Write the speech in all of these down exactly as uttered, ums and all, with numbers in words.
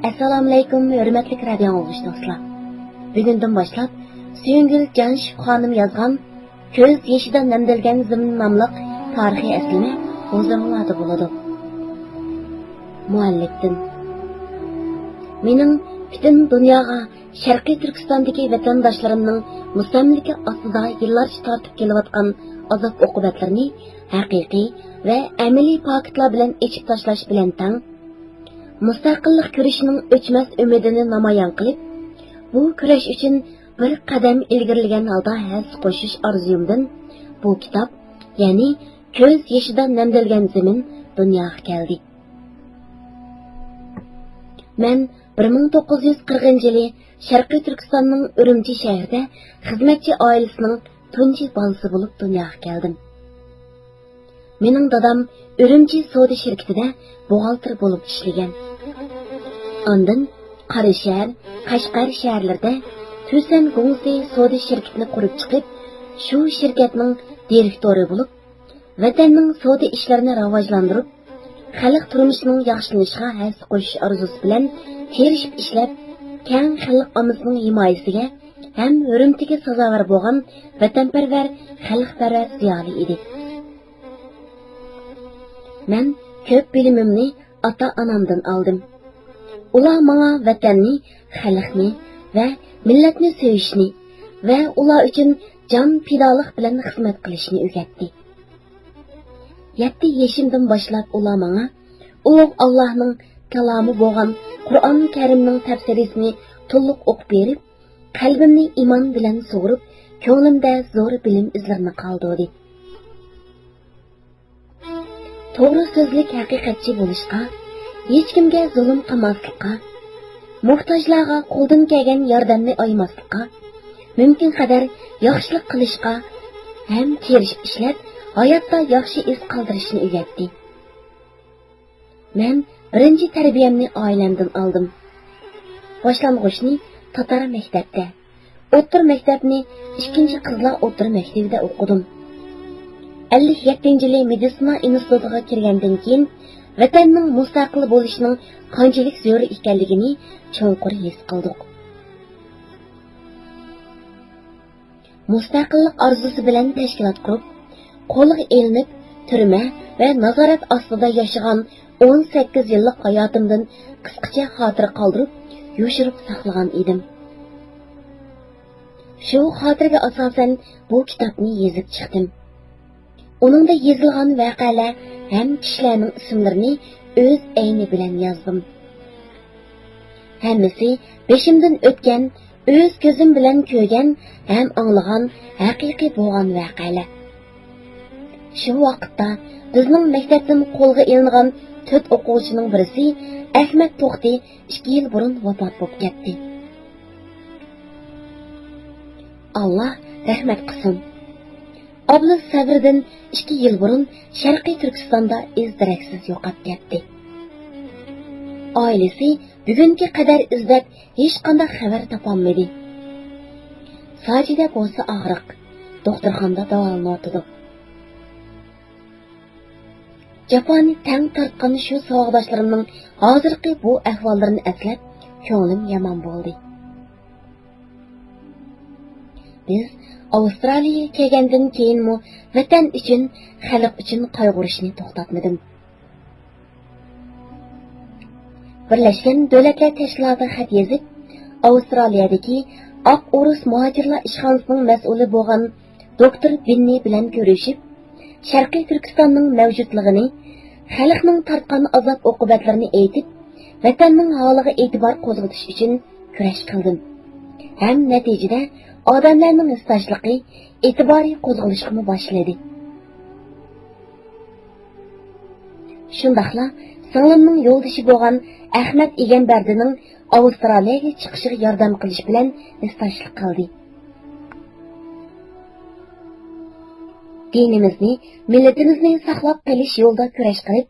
ئەسسالامۇئەلەيكۇم، ھۆرمەتلىك رادىئو ئاڭلىغۇچى دوستلار. بۈگۈندىن باشلاپ سۆيۈنگۈل جانشىپ خانىم يازغان كۆز يېشىدا نەمدەلگەن زېمىن ناملىق تارىخىي ئەسلىمە ھۇزۇرۇڭلاردا بولىدۇ. مۇئەللىپتىن. مېنىڭ پۈتۈن دۇنياغا شەرقىي تۈركىستاندىكى ۋەتەنداشلىرىمنىڭ مۇستەملىكە ئاستىدا يىللارچە تارتىپ كېلىۋاتقان ئازاب-ئوقۇبەتلىرىنى ھەقىقىي ۋە ئەمەلىي پاكىتلار بىلەن ئېچىپ تاشلاش بىلەن تەڭ، مۇستەقىللىق كۈرىشىنىڭ ئۆچمەس ئۈمىدىنى نامايان قىلىپ، بۇ كۈرەش ئۈچۈن بىر قەدەم ئىلگىرىلىگەن ھالدا ھەسسە قوشۇش ئارزۇيۇمدىن بۇ كىتاب، يەنى كۆز يېشىدا نەمدەلگەن زېمىن دۇنياغا كەلدى. مەن بىر مىڭ توققۇز يۈز قىرىقىنچى يىلى شەرقىي تۈركىستاننىڭ ئۈرۈمچى شەھىرىدە خىزمەتچى ئائىلىسىنىڭ تۇنجى بالىسى بولۇپ دۇنياغا كەلدىم. مېنىڭ دادام ئۈرۈمچى سودا شىركىتىدە بوغالتىر بولۇپ ئىشلىگەن. ئاندىن قاراشەھەر، قەشقەر شەھەرلىرىدە تۈسەن گۇڭزى سودا شىركىتىنى قۇرۇپ چىقىپ، شۇ شىركەتنىڭ دىرېكتورى بولۇپ، ۋەتەننىڭ سودا ئىشلىرىنى راۋاجلاندۇرۇپ، خەلق تۇرمۇشىنىڭ ياخشىلىنىشىغا ھەسسە قوشۇش ئارزۇسى بىلەن تىرىشىپ ئىشلەپ، كەڭ خەلق ئاممىسىنىڭ ھىمايىسىگە ھەم ھۆرمىتىگە سازاۋەر بولغان ۋەتەنپەرۋەر، خەلقپەرۋەر زىيالىي ئىدى. مەن كۆپ بىلىمىمنى ئاتا-ئانامدىن ئالدىم. ئۇلار ماڭا ۋەتەننى، خەلقنى ۋە مىللەتنى سۆيۈشنى ۋە ئۇلار ئۈچۈن جان پىدالىق بىلەن خىزمەت قىلىشنى ئۆگەتتى. يەتتە يېشىمدىن باشلاپ ئۇلار ماڭا ئۇلۇغ ئاللاھنىڭ كالامى بولغان قۇرئان كەرىمنىڭ تەپسىرىسىنى تولۇق ئوقۇپ بېرىپ، قەلبىمنى ئىمان بىلەن سۇغۇرۇپ، كۆڭلۈمدە زور بىلىم ئىزلىرىنى قالدۇردى. توغرا سۆزلۈك، ھەقىقەتچى بولۇشقا، ھېچكىمگە زۇلۇم قىلماسلىققا، موھتاجلارغا قولدىن كەلگەن ياردەمنى ئايىماسلىققا، مۇمكىن قەدەر ياخشىلىق قىلىشقا ھەم تىرىشىپ ئىشلەپ، ھاياتتا ياخشى ئىز قالدۇرۇشنى ئۆگەتتى. مەن بىرىنچى تەربىيەمنى ئائىلەمدىن ئالدىم. باشلانغۇچنى تاتار مەكتەپتە، ئوتتۇرا مەكتەپنى ئىككىنچى قىزلار ئوتتۇرا مەكتىۋىدە ئوقۇدۇم. ئەللىك يەتتىنچى يىلى مېدىتسىنا ئىنستىتۇتىغا كىرگەندىن كېيىن، ۋەتەننىڭ مۇستەقىل بولۇشىنىڭ قانچىلىك زۆرۈر ئىكەنلىكىنى چوڭقۇر ھېس قىلدۇق. مۇستەقىللىق ئارزۇسى بىلەن تەشكىلات قۇرۇپ، قولغا ئېلىنىپ، تۈرمە ۋە نازارەت ئاستىدا ياشىغان ئون سەككىز يىللىق ھاياتىمدىن قىسقىچە خاتىرە قالدۇرۇپ، يوشۇرۇپ ساقلىغان ئىدىم. شۇ خاتىرىگە ئاساسەن بۇ كىتابنى يېزىپ چىقتىم. ئۇنىڭدا يېزىلغان ۋەقەلەر ھەم كىشىلەرنىڭ ئىسىملىرىنى ئۆز ئەينى بىلەن يازدىم. ھەممىسى بېشىمدىن ئۆتكەن، ئۆز كۆزۈم بىلەن كۆرگەن ھەم ئاڭلىغان ھەقىقىي بولغان ۋەقەلەر. شۇ ۋاقىتتا بىزنىڭ مەكتەپتىن قولغا ئېلىنغان تۆت ئوقۇغۇچىنىڭ بىرسى ئەخمەت توختى ئىككى يىل بۇرۇن ۋاپات بولۇپ كەتتى. ئاللا رەھمەت قىلسۇن. ئابلىز سەۋرىدىن ئىككى يىل بۇرۇن شەرقىي تۈركىستاندا ئىز دېرەكسىز يوقاپ كەتتى. ئائىلىسى بۈگۈنگە قەدەر ئىزدەپ ھېچقانداق خەۋەر تاپالمىدى. ساجىدە بولسا ئاغرىق، دوختۇرخانىدا داۋالىنىۋاتىدۇ. جاپانى تەڭ تارتقان شۇ ساۋاقداشلىرىمنىڭ ھازىرقى بۇ ئەھۋاللىرىنى ئەسلەپ، كۆڭلۈم يامان بولدى. بىز ئاۋسترالىيەگە كەلگەندىن كېيىنمۇ ۋەتەن ئۈچۈن، خەلق ئۈچۈن قايغۇرۇشنى توختاتمىدىم. بىرلەشكەن دۆلەتلەر تەشكىلاتىغا خەت يېزىپ، ئاۋسترالىيەدىكى ئاق ئورۇس مۇھاجىرلار ئىشخانىسىنىڭ مەسئۇلى بولغان دوكتور بىننى بىلەن كۆرۈشۈپ، شەرقىي تۈركىستاننىڭ مەۋجۇتلۇقىنى، خەلقنىڭ تارتقان ئازاب-ئوقۇبەتلىرىنى ئېيتىپ، ۋەتەننىڭ ھالىغا ئېتىبار قوزغىتىش ئۈچۈن كۈرەش قىلدىم. ھەم نەتىجىدە ئادەملەرنىڭ ھېسداشلىقى، ئېتىبارى قوزغىلىشقىمۇ باشلىدى. شۇنداقلا سىڭلىمنىڭ يولدىشى بولغان ئەخمەت ئىگەمبەردىنىڭ ئاۋسترالىيەگە چىقىشىغا ياردەم قىلىش بىلەن ھېسداشلىق قىلدى. دىنىمىزنى، مىللىتىمىزنى ساقلاپ قېلىش يولىدا كۈرەش قىلىپ،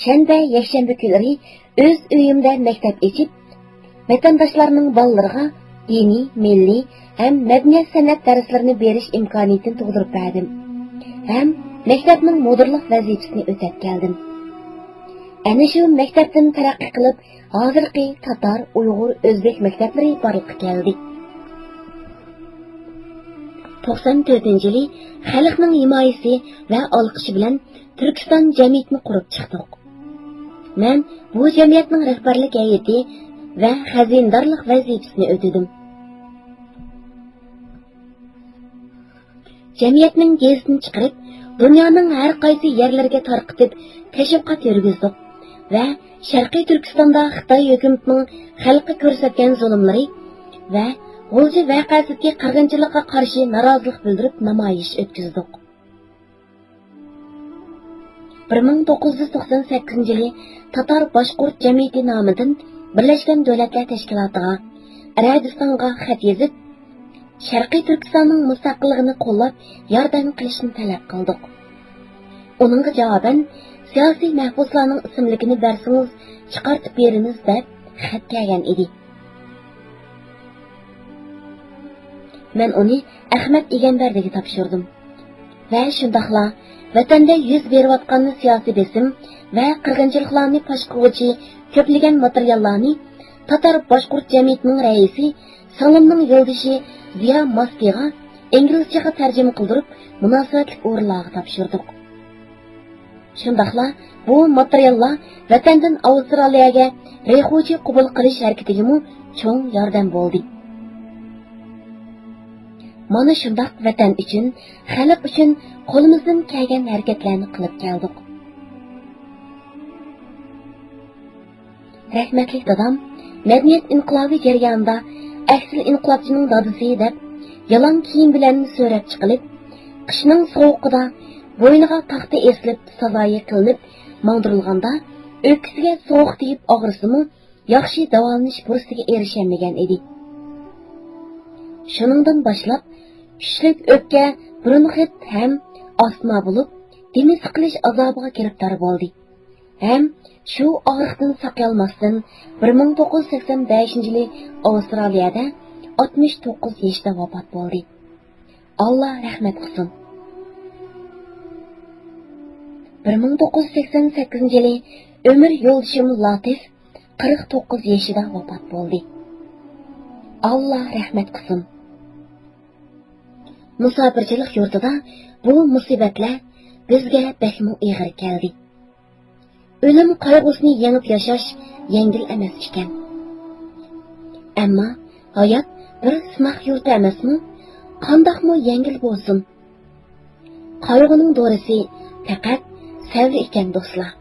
شەنبە، يەكشەنبە كۈنلىرى ئۆز ئۆيۈمدە مەكتەپ ئېچىپ، ۋەتەنداشلارنىڭ بالىلىرىغا دىنىي، مىللىي ھەم مەدەنىيەت-سەنئەت دەرسلىرىنى بېرىش ئىمكانىيىتىنى تۇغدۇرۇپ بەردىم ھەم مەكتەپنىڭ مۇدىرلىق ۋەزىپىسىنى ئۆتەپ كەلدىم. ئەنە شۇ مەكتەپتىن تەرەققىي قىلىپ، ھازىرقى تاتار، ئۇيغۇر، ئۆزبېك مەكتەپلىرى بارلىققا كەلدى. توقسان تۆتىنچى يىلى خەلقنىڭ ھىمايىسى ۋە ئالقىشى بىلەن تۈركىستان جەمئىيىتىنى قۇرۇپ چىقتۇق. مەن بۇ جەمئىيەتنىڭ رەھبەرلىك ھەيئىتى ۋە خەزىنىدارلىق ۋەزىپىسىنى ئۆتىدىم. جەمئىيەتنىڭ گېزىتىنى چىقىرىپ، دۇنيانىڭ ھەر قايسى يەرلىرىگە تارقىتىپ، تەشۋىقات يۈرگۈزدۇق ۋە شەرقىي تۈركىستاندا خىتاي ھۆكۈمىتىنىڭ خەلققە كۆرسەتكەن زۇلۇملىرى ۋە غۇلجا ۋەقەسىدىكى قىرغىنچىلىققا قارشى نارازىلىق بىلدۈرۈپ نامايىش ئۆتكۈزدۇق. بىر مىڭ توققۇز يۈز توقسان سەككىزىنچى يىلى تاتار باشقۇرت جەمئىيىتى نامىدىن بىرلەشكەن دۆلەتلەر تەشكىلاتىغا، ئەرەبىستانغا خەت يېزىپ، شەرقىي تۈركىستاننىڭ مۇستەقىللىقىنى قوللاپ ياردەم قىلىشنى تەلەپ قىلدۇق. ئۇنىڭغا جاۋابەن، سىياسىي مەھبۇسلارنىڭ ئىسىملىكىنى بەرسىڭىز، چىقارتىپ بېرىمىز، دەپ خەت كەلگەن ئىدى. مەن ئۇنى ئەخمەت ئىگەمبەردىگە تاپشۇردۇم ۋە شۇنداقلا ۋەتەندە يۈز بېرىۋاتقان سىياسىي بېسىم ۋە قىرغىنچىلىقلارنى پاش قىلغۇچى كۆپلىگەن ماتېرىياللارنى تاتار باشقۇرت جەمئىيىتىنىڭ رەئىسى، سىڭلىمنىڭ يولدىشى زىيا ماسكىغا ئىنگلىزچىغا تەرجىمە قىلدۇرۇپ، مۇناسىۋەتلىك ئورۇنلارغا تاپشۇردۇق. شۇنداقلا بۇ ماتېرىياللار ۋەتەندىن ئاۋسترالىيەگە رېخۇجى قوبۇل قىلىش ھەرىكىتىگىمۇ چوڭ ياردەم بولدى. مانا شۇنداق ۋەتەن ئۈچۈن، خەلق ئۈچۈن قولىمىزدىن كەلگەن ھەرىكەتلەرنى قىلىپ كەلدۇق. رەھمەتلىك دادام مەدەنىيەت ئىنقىلابى جەريانىدا ئەكسىل ئىنقىلابچىنىڭ دادىسى دەپ يالاڭ كىيىم بىلەن سۆرەپ چىقىلىپ، قىشنىڭ سوغۇقىدا بوينىغا تاختا ئېسىلىپ سازايى قىلىنىپ ماڭدۇرۇلغاندا، ئۆپكىسىگە سوغۇق تېگىپ ئاغرىسىمۇ، ياخشى داۋالىنىش پۇرسىتىگە ئېرىشەلمىگەن ئىدى. شۇنىڭدىن باشلاپ، كۈچلۈك ئۆپكە، برونخىت ھەم ئاستما بولۇپ، دېمى سىقىلىش ئازابىغا گىرىپتار بولدى. ھەم شۇ ئاغرىقتىن ساقىيالماستىن، بىر مىڭ توققۇز يۈز سەكسەن بەشىنچى يىلى ئاۋسترالىيەدە ئاتمىش توققۇز يېشىدا ۋاپات بولدى. ئاللا رەھمەت قىلسۇن. بىر مىڭ توققۇز يۈز سەكسەن سەككىزىنچى يىلى ئۆمۈر يولدىشىم لاتىف قىرىق توققۇز يېشىدا ۋاپات بولدى. ئاللا رەھمەت قىلسۇن. مۇساپىرچىلىق يۇرتىدا بۇ مۇسىبەتلەر بىزگە بەكمۇ ئېغىر كەلدى. ئۆلۈم قايغۇسىنى يېڭىپ ياشاش يەڭگىل ئەمەس ئىكەن. ئەمما ھايات بىر سىناق يۇرتى ئەمەسمۇ؟ قانداقمۇ يەڭگىل بولسۇن؟ قايغۇنىڭ دورىسى پەقەت سەۋر ئىكەن، دوستلار.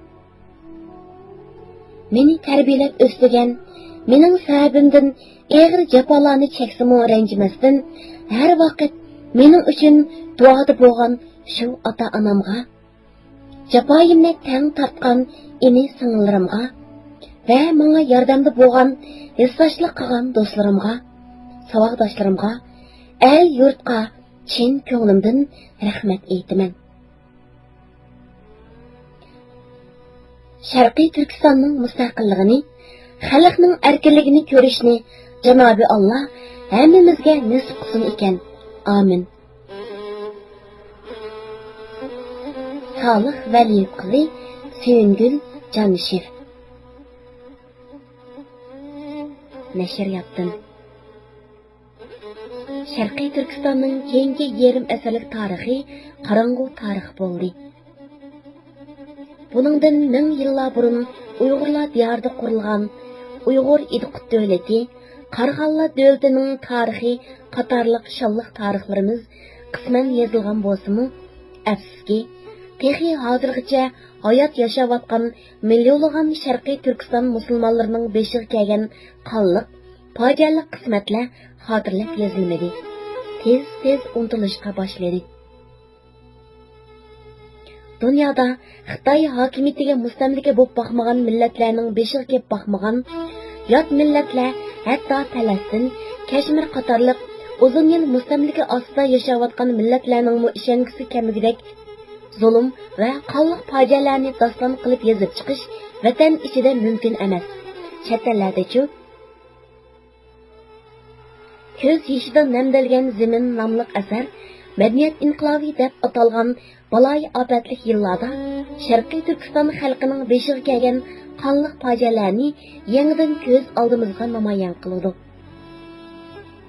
مېنى تەربىيەلەپ ئۆستۈرگەن، مېنىڭ سەۋەبىمدىن ئېغىر جاپالارنى چەكسىمۇ رەنجىمەستىن، ھەر ۋاقىت مېنىڭ ئۈچۈن دۇئادا بولغان شۇ ئاتا-ئانامغا، جاپايىمنى تەڭ تارتقان ئىنى-سىڭىللىرىمغا ۋە ماڭا ياردەمدە بولغان، ھېسداشلىق قىلغان دوستلىرىمغا، ساۋاقداشلىرىمغا، ئەل-يۇرتقا چىن كۆڭلۈمدىن رەھمەت ئېيتىمەن. شەرقىي تۈركىستاننىڭ مۇستەقىللىقىنى، خەلقنىڭ ئەركىنلىكىنى كۆرۈشنى جانابى ئاللا ھەممىمىزگە نېسىپ قىلسۇن ئىكەن. ئامىن. سالىھ ۋەلىيېۋ قىزى سۆيۈنگۈل جانىشېف. نەشرىياتتىن. شەرقىي تۈركىستاننىڭ كېيىنكى يېرىم ئەسىرلىك تارىخى قاراڭغۇ تارىخ بولدى. بۇنىڭدىن مىڭ يىللار بۇرۇن ئۇيغۇرلار دىيارىدا قۇرۇلغان ئۇيغۇر ئىدىقۇت دۆلىتى، قارىخانلار دۆلىتىنىڭ تارىخى قاتارلىق شانلىق تارىخلىرىمىز قىسمەن يېزىلغان بولسىمۇ، ئەپسۇسكى، تېخى ھازىرغىچە ھايات ياشاۋاتقان مىليونلىغان شەرقىي تۈركىستان مۇسۇلمانلىرىنىڭ بېشىغا كەلگەن قانلىق، پاجىئەلىك قىسمەتلەر خاتىرىلەپ يېزىلمىدى. تېز-تېز ئۇنتۇلۇشقا باشلىدى. دۇنيادا خىتاي ھاكىمىيىتىگە مۇستەملىكە بولۇپ باقمىغان مىللەتلەرنىڭ بېشىغا كېلىپ باقمىغان، يات مىللەتلەر، ھەتتا پەلەستىن، كەشمىر قاتارلىق ئۇزۇن يىل مۇستەملىكە ئاستىدا ياشاۋاتقان مىللەتلەرنىڭمۇ ئىشەنگۈسى كەلمىگۈدەك زۇلۇم ۋە قانلىق پاجىئەلەرنى داستان قىلىپ يېزىپ چىقىش ۋەتەن ئىچىدە مۇمكىن ئەمەس. چەت ئەللەردىچۇ؟ كۆز يېشىدا نەمدەلگەن زېمىن ناملىق ئەسەر مەدەنىيەت ئىنقىلابى دەپ ئاتالغان بالايىئاپەتلىك يىللاردا شەرقىي تۈركىستان خەلقىنىڭ بېشىغا كەلگەن قانلىق پاجىئەلەرنى يېڭىدىن كۆز ئالدىمىزغا نامايان قىلىدۇ.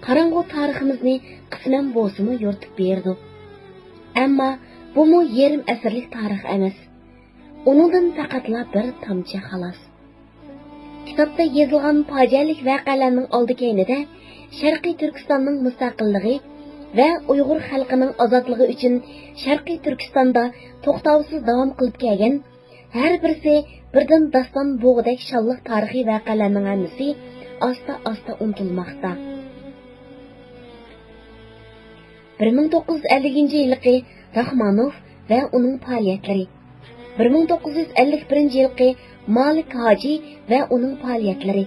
قاراڭغۇ تارىخىمىزنى قىسمەن بولسىمۇ يورۇتۇپ بېرىدۇ. ئەمما بۇمۇ يېرىم ئەسىرلىك تارىخ ئەمەس. ئۇنىڭدىن پەقەتلا بىر تامچە خالاس. كىتابتا يېزىلغان پاجىئەلىك ۋەقەلەرنىڭ ئالدى كەينىدە شەرقىي تۈركىستاننىڭ مۇستەقىللىقى ۋە ئۇيغۇر خەلقىنىڭ ئازادلىقى ئۈچۈن شەرقىي تۈركىستاندا توختاۋسىز داۋام قىلىپ كەلگەن ھەر بىرسى بىردىن داستان بوغىدەك شانلىق تارىخىي ۋەقەلەرنىڭ ھەممىسى ئاستا-ئاستا ئۇنتۇلماقتا. بىر مىڭ توققۇز يۈز ئەللىكىنچى يىلقى راخمانوف ۋە ئۇنىڭ پائالىيەتلىرى، بىر مىڭ توققۇز يۈز ئەللىك بىرىنچى يىلقى مالىك ھاجى ۋە ئۇنىڭ پائالىيەتلىرى،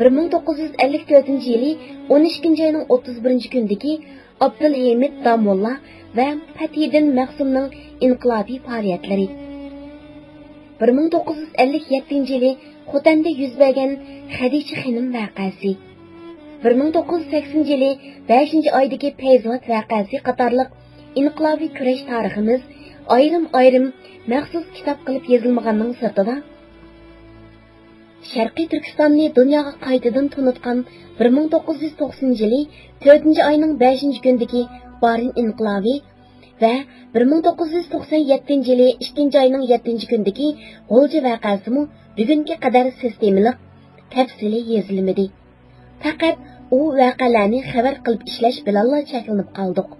بىر مىڭ توققۇز يۈز ئەللىك تۆتىنچى يىلى ئون ئىككىنچى ئاينىڭ ئوتتۇز بىرىنچى كۈنىدىكى ئابدۇلھېمىد داموللا ۋە پەتھىدىن مەخسۇمنىڭ ئىنقىلابىي پائالىيەتلىرى، بىر مىڭ توققۇز يۈز ئەللىك يەتتىنچى يىلى خوتەندە يۈز بەرگەن خەدىچە خېنىم ۋەقەسى، بىر مىڭ توققۇز يۈز سەكسىنىنچى يىلى بەشىنچى ئايدىكى پەيزىۋات ۋەقەسى قاتارلىق ئىنقىلابىي كۈرەش تارىخىمىز ئايرىم-ئايرىم مەخسۇس كىتاب قىلىپ يېزىلمىغاننىڭ سىرتىدا، شەرقىي تۈركىستاننى دۇنياغا قايتىدىن تونۇتقان بىر مىڭ توققۇز يۈز توقسىنىنچى يىلى تۆتىنچى ئاينىڭ بەشىنچى كۈنىدىكى بارىن ئىنقىلابى ۋە بىر مىڭ توققۇز يۈز توقسان يەتتىنچى يىلى ئىككىنچى ئاينىڭ يەتتىنچى كۈنىدىكى غۇلجا ۋەقەسىمۇ بۈگۈنگە قەدەر سىستېمىلىق، تەپسىلىي يېزىلمىدى. پەقەت ئۇ ۋەقەلەرنى خەۋەر قىلىپ ئىشلەش بىلەنلا چەكلىنىپ قالدۇق.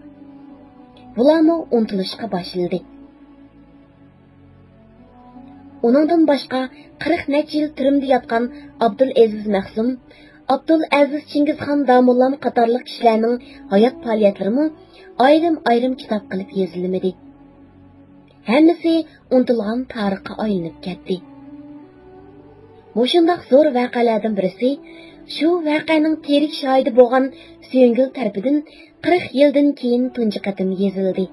بۇلارمۇ ئۇنتۇلۇشقا باشلىدى. ئۇنىڭدىن باشقا، قىرىق نەچچە يىل تۈرمىدە ياتقان ئابدۇلئەزىز مەخسۇم، ئابدۇلئەزىز چىڭگىزخان داموللام قاتارلىق كىشىلەرنىڭ ھايات پائالىيەتلىرىمۇ ئايرىم-ئايرىم كىتاب قىلىپ يېزىلمىدى. ھەممىسى ئۇنتۇلغان تارىخقا ئايلىنىپ كەتتى. مۇشۇنداق زور ۋەقەلەردىن بىرسى، شۇ ۋەقەنىڭ تىرىك شاھىدى بولغان سۆيۈنگۈل تەرىپىدىن قىرىق يىلدىن كېيىن تۇنجى قېتىم يېزىلدى.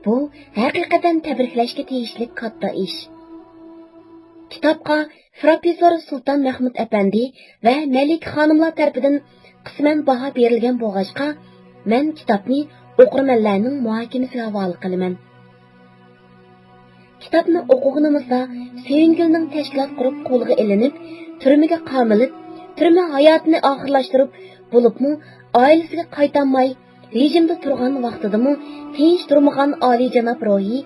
بۇ ھەقىقەتەن تەبرىكلەشكە تېگىشلىك كاتتا ئىش. كىتابقا پروفېسسور سۇلتان مەخمۇت ئەپەندى ۋە مەلىكە خانىملار تەرىپىدىن قىسمەن باھا بېرىلگەن بولغاچقا، مەن كىتابنى ئوقۇرمەنلەرنىڭ مۇھاكىمىسىگە ھاۋالە قىلىمەن. كىتابنى ئوقۇغىنىمىزدا، سۆيۈنگۈلنىڭ تەشكىلات قۇرۇپ قولغا ئېلىنىپ، تۈرمىگە قامىلىپ، تۈرمە ھاياتىنى ئاخىرلاشتۇرۇپ، بولۇپمۇ ئائىلىسىگە قايتالماي، رېجىمدا تۇرغان ۋاقتىدىمۇ تىنچ تۇرمىغان ئالىيجاناب روھى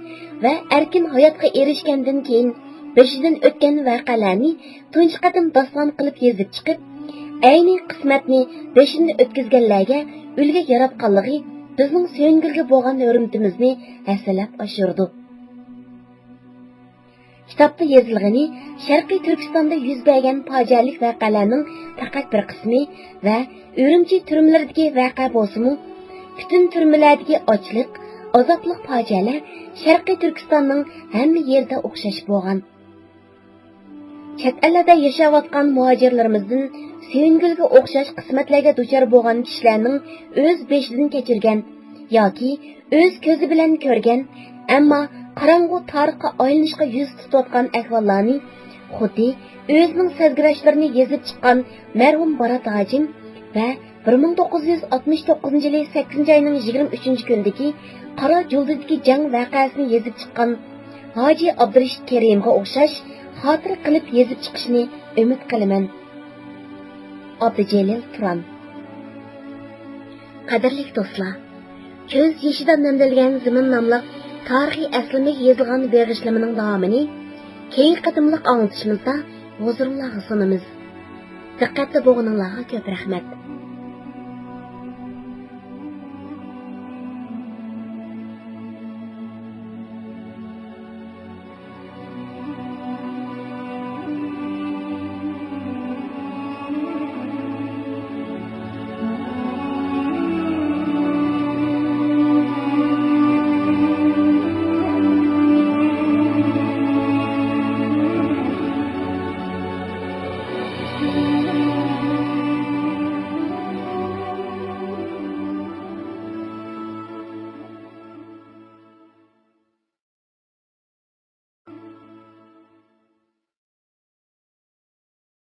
ۋە ئەركىن ھاياتقا ئېرىشكەندىن كېيىن بېشىدىن ئۆتكەن ۋەقەلەرنى تۇنجى قېتىم داستان قىلىپ يېزىپ چىقىپ، ئەينى قىسمەتنى بېشىدىن ئۆتكۈزگەنلەرگە ئۈلگە ياراتقانلىقى بىزنىڭ سۆيۈنگۈلگە بولغان ھۆرمىتىمىزنى ھەسسىلەپ ئاشۇرىدۇ. كىتابتا يېزىلغىنى شەرقىي تۈركىستاندا يۈز بەرگەن پاجىئەلىك ۋەقەلەرنىڭ پەقەت بىر قىسمى ۋە ئۈرۈمچى تۈرمىلىرىدىكى ۋەقە بولسىمۇ، پۈتۈن تۈرمىلەردىكى ئاچلىق، ئازابلىق پاجىئەلەر شەرقىي تۈركىستاننىڭ ھەممە يېرىدە ئوخشاش بولغان. چەت ئەللەردە ياشاۋاتقان مۇھاجىرلىرىمىزدىن سۆيۈنگۈلگە ئوخشاش قىسمەتلەرگە دۇچار بولغان كىشىلەرنىڭ ئۆز بېشىدىن كەچۈرگەن ياكى ئۆز كۆزى بىلەن كۆرگەن، ئەمما قاراڭغۇ تارىخقا ئايلىنىشقا يۈز تۇتۇۋاتقان ئەھۋاللارنى خۇددى ئۆزىنىڭ سەرگۈرەشلىرىنى يېزىپ چىققان مەرھۇم بارات ھاجىم ۋە بىر مىڭ توققۇز يۈز ئاتمىش توققۇزىنچى يىلى سەككىزىنچى ئاينىڭ يىگىرمە ئۈچىنچى كۈنىدىكى قارا جۇلدىدىكى جەڭ ۋەقەسىنى يېزىپ چىققان ھاجى ئابدۇرېشىت كېرىمغا ئوخشاش خاتىرە قىلىپ يېزىپ چىقىشىنى ئۈمىد قىلىمەن. ئابدۇجېلىل تۇران. قەدىرلىك دوستلار، كۆز يېشىدا نەمدىلگەن زېمىن ناملىق تارىخىي ئەسلىمىگە يېزىلغان بېغىشلىمىنىڭ داۋامىنى كېيىنكى قېتىملىق ئاڭلىتىشىمىزدا ھۇزۇرۇڭلارغا سۇنىمىز. دىققەتتە بولغىنىڭلارغا كۆپ رەھمەت.